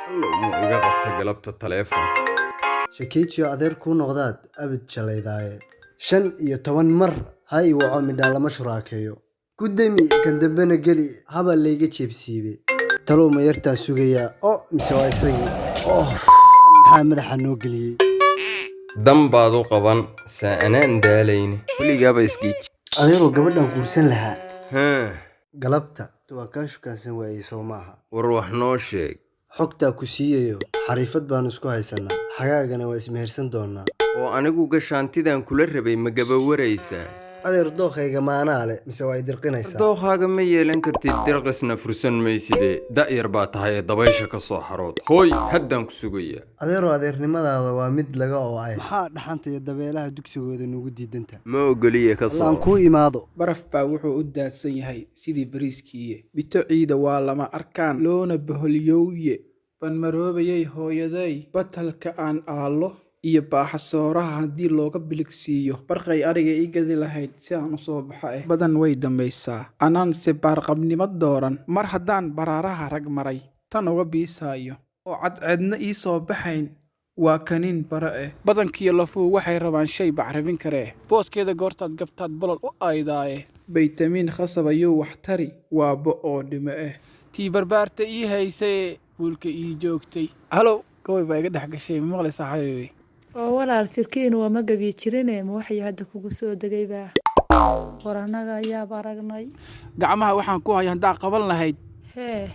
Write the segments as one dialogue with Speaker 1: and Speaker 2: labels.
Speaker 1: Allow muu iga qabta galabta taleefanka.
Speaker 2: Shakeetiyo adeer kuu noqdaad abid shalaydaaye. 15 mar ha i waco, midhaa lama shuraakeeyo. Ku demi kan dambena geli, haba layga jeebsiibe. Talow ma yartaan sugayaa oo mise waa isagii? Oh, maxaa madaxa noo geliyey?
Speaker 1: Dan baad u qaban saa anaan daalayne. Weligaaba isgiij.
Speaker 2: Adeeroo, gabadhaan guursan lahaa
Speaker 1: Haa.
Speaker 2: galabta waa kaa shukaansan waayey, soo maaha?
Speaker 1: War wax noo sheeg.
Speaker 2: Xogtaa ku siiyayo, xariifad baanu isku haysanaa, xagaagana waa ismehersan doonaa.
Speaker 1: Oo anigu gashaantidan kula rabay ma gabawaraysaa?
Speaker 2: Adeer, dookhayga maanaa leh mise waa i dirqinaysaa?
Speaker 1: Dookhaaga ma yeelan kartid, dirqisna fursan mayside. Da'yar baa tahay ee dabaysha ka soo xarood. Hooy, haddaan ku sugayaa.
Speaker 2: Adeeroo, adeernimadaada waa mid laga oo ay. Maxaa dhaxanta iyo dabeelaha dugsigooda nugu diidanta?
Speaker 1: Ma ogoliye, ka
Speaker 2: Allaan
Speaker 1: soo.
Speaker 2: kuu imaado.
Speaker 3: Baraf baa wuxuu u daadsan yahay sidii bariiskiiye. Bito ciida waa lama arkaan loona boholyowye. Banmaroobayay hooyaday batalka aan aalo iyo baaxa sooraha haddii looga biligsiiyo barqay ariga ii gadi lahayd si aan u soo baxo badan way dambaysaa anaanse baarqabnimo dooran mar haddaan baraaraha rag maray tan uga biisaayo oo cadceedna ii soo baxayn waa kaniin bare badankiyo lafuhu waxay rabaan shay bacrimin karee booskeeda goortaad gabtaad bolol u aydaaye baytamiin khasab ayuu wax tari waa bo oo dhime tii barbaarta ii haysaye buulka ii joogtay. Halow, gabay baa iga dhex gashay, ma maqlaysaa, xabiibi?
Speaker 4: Oo walaal, firkiin waa ma gabiyi jirine, ma waxay hadda kugu soo degay baa? War annaga ayaaba aragnay.
Speaker 3: Gacmaha waxaan ku haya haddaa qaban lahayd,
Speaker 4: Hee?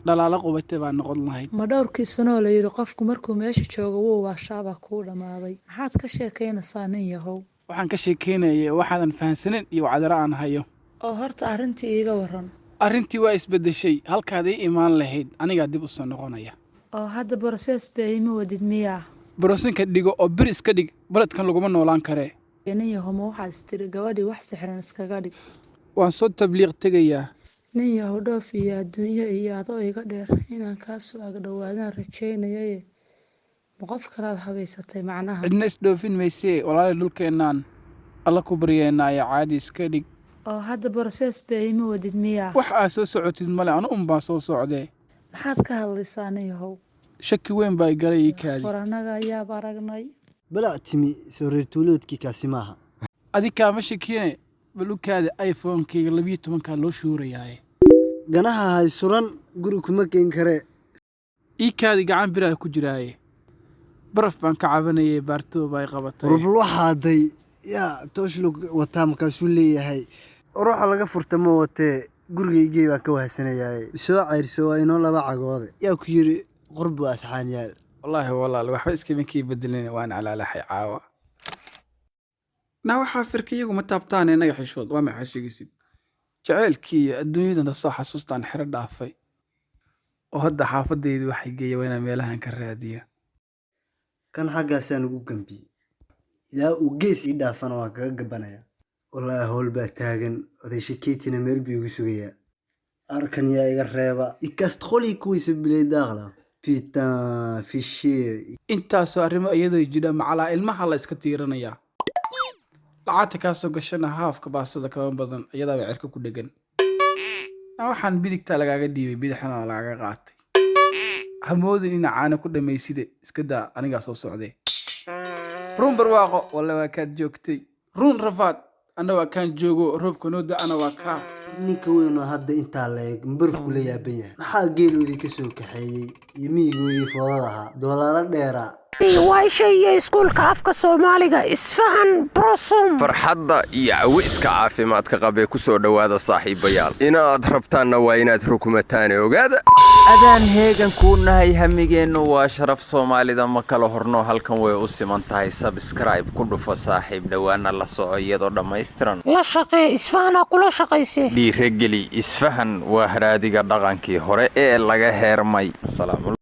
Speaker 3: dhalaalo qubatay baa noqon lahayd.
Speaker 4: Ma dhowrkii sanoo la yidhi qofku markuu meesha joogo wuu waashaabaa kuu dhammaaday? Maxaad ka sheekaynaysaa, nin yahow?
Speaker 3: Waxaan ka sheekeynaya waxaadan fahansanin iyo wacdaro aan hayo.
Speaker 4: Oo horta arrintii iiga waran.
Speaker 3: Arrintii waa isbeddeshay. Halkaad ii imaan lahayd anigaa dib u soo noqonaya.
Speaker 4: Oo hadda process baa ima wadid miyaa?
Speaker 3: Borosinka dhigo oo bir iska dhig, baledkan laguma noolaan karee.
Speaker 4: Nin yahow, ma waxaad istiri gabadhii wax sixran iskaga dhig?
Speaker 3: Waan soo tabliiq tegayaa.
Speaker 4: Nin yahow, dhoof iyo adduunyo iyo adoo iga dheer inaan kaa soo agdhowaadaan rajaynayaye, ma qof kalaad habaysatay macnaha?
Speaker 3: Cidna isdhoofin maysee walaali, dhulkeennaan alla ku baryeenaaye, caadi iska dhig.
Speaker 4: Oo hadda process baa ima wadid miyaa?
Speaker 3: Wax aad soo socotid male, anu unbaa soo socdee.
Speaker 4: Maxaad ka hadlaysaa, nin yahow?
Speaker 3: Shaki weyn baa galay, ii kaadi.
Speaker 4: War annaga ayaaba aragnay.
Speaker 2: Balac timi soo reer tuuloodkii kaasi maaha.
Speaker 3: Adi kaama shakine, bal u kaadi, iPhonekayga 12-kaa loo shuurayaaye.
Speaker 2: Ganaha hay suran, guri kuma keen karee.
Speaker 3: Ii kaadi, gacan biraa ku jiraaye. Baraf baan ka cabanayay, baartoo baa i qabatay.
Speaker 2: Warbal waxaaday yaa tooshlo wataa, markaasuu leeyahay ruuxa laga furta ma watee, gurigaygey baan ka wahsanayaaye, soo cayrso, waa inoo laba cagoode. Yaa ku yidhi qurbu asxaan yaal?
Speaker 3: Wallaahi walaal, waxba iskama kii bedelin, waan calaalaxay caawa. Na waxaa firka iyagu ma taabtaan innaga xishood waa maxaa sheegaysid? Jaceylkii iyo adduunyadan soo xasuustaan xero dhaafay. Oo hadda xaafadaydu waxay geeya waa inaan meelahan ka raadiya.
Speaker 2: Kan xaggaasaan ugu gambiyey ilaa uu gees ii dhaafana waan kaga gabanaya. Wallaahi howl baa taagan, oday Shakeetina meel buu igu sugayaa. Arkan yaa iga reeba ikastqoli kuwiisa bilay daaqla. Putain, fichier.
Speaker 3: Intaasoo arrimo iyadoo jira macalaa ilmaha la iska tiirinayaa. Lacagta kaa soo gashana haafka baastada kama badan, iyadaaba cirka ku dhegan. Waxaan bidigtaa lagaaga dhiibay, bidixna waa lagaaga qaatay. Hamoodin ina caano ku dhammayside, iska daa, anigaa soo socdee. Run barwaaqo walle waa kaad joogtay. Run rafaad anna waa kaan joogo, roobka noo da'ana waa kaa.
Speaker 2: Ninka weyn oo hadda intaa leeg barafku la yaaban yahay, maxaa geeloodii ka soo kaxeeyey iyo miyigoodii foodada ahaa doolaalo dheeraa?
Speaker 5: Waysha iyo iskuulka afka Soomaaliga Isfahan Brosom.
Speaker 1: Farxadda iyo cawiska caafimaadka qabee ku soo dhowaada, saaxiibayaal. Inaad rabtaanna waa inaad rukumataane, ogaada.
Speaker 6: Adaan heegan kuu nahay, hamigeennu waa sharaf. Soomaalida ma kala horno, halkan way u siman tahay. Subscribe ku dhufo, saaxiib, dhowaana la soco iyadoo dhammaystiran.
Speaker 5: La shaqee Isfahanaa kula shaqaysee.
Speaker 6: Dhiirageli Isfahan, waa haraadiga dhaqankii hore ee laga heermay.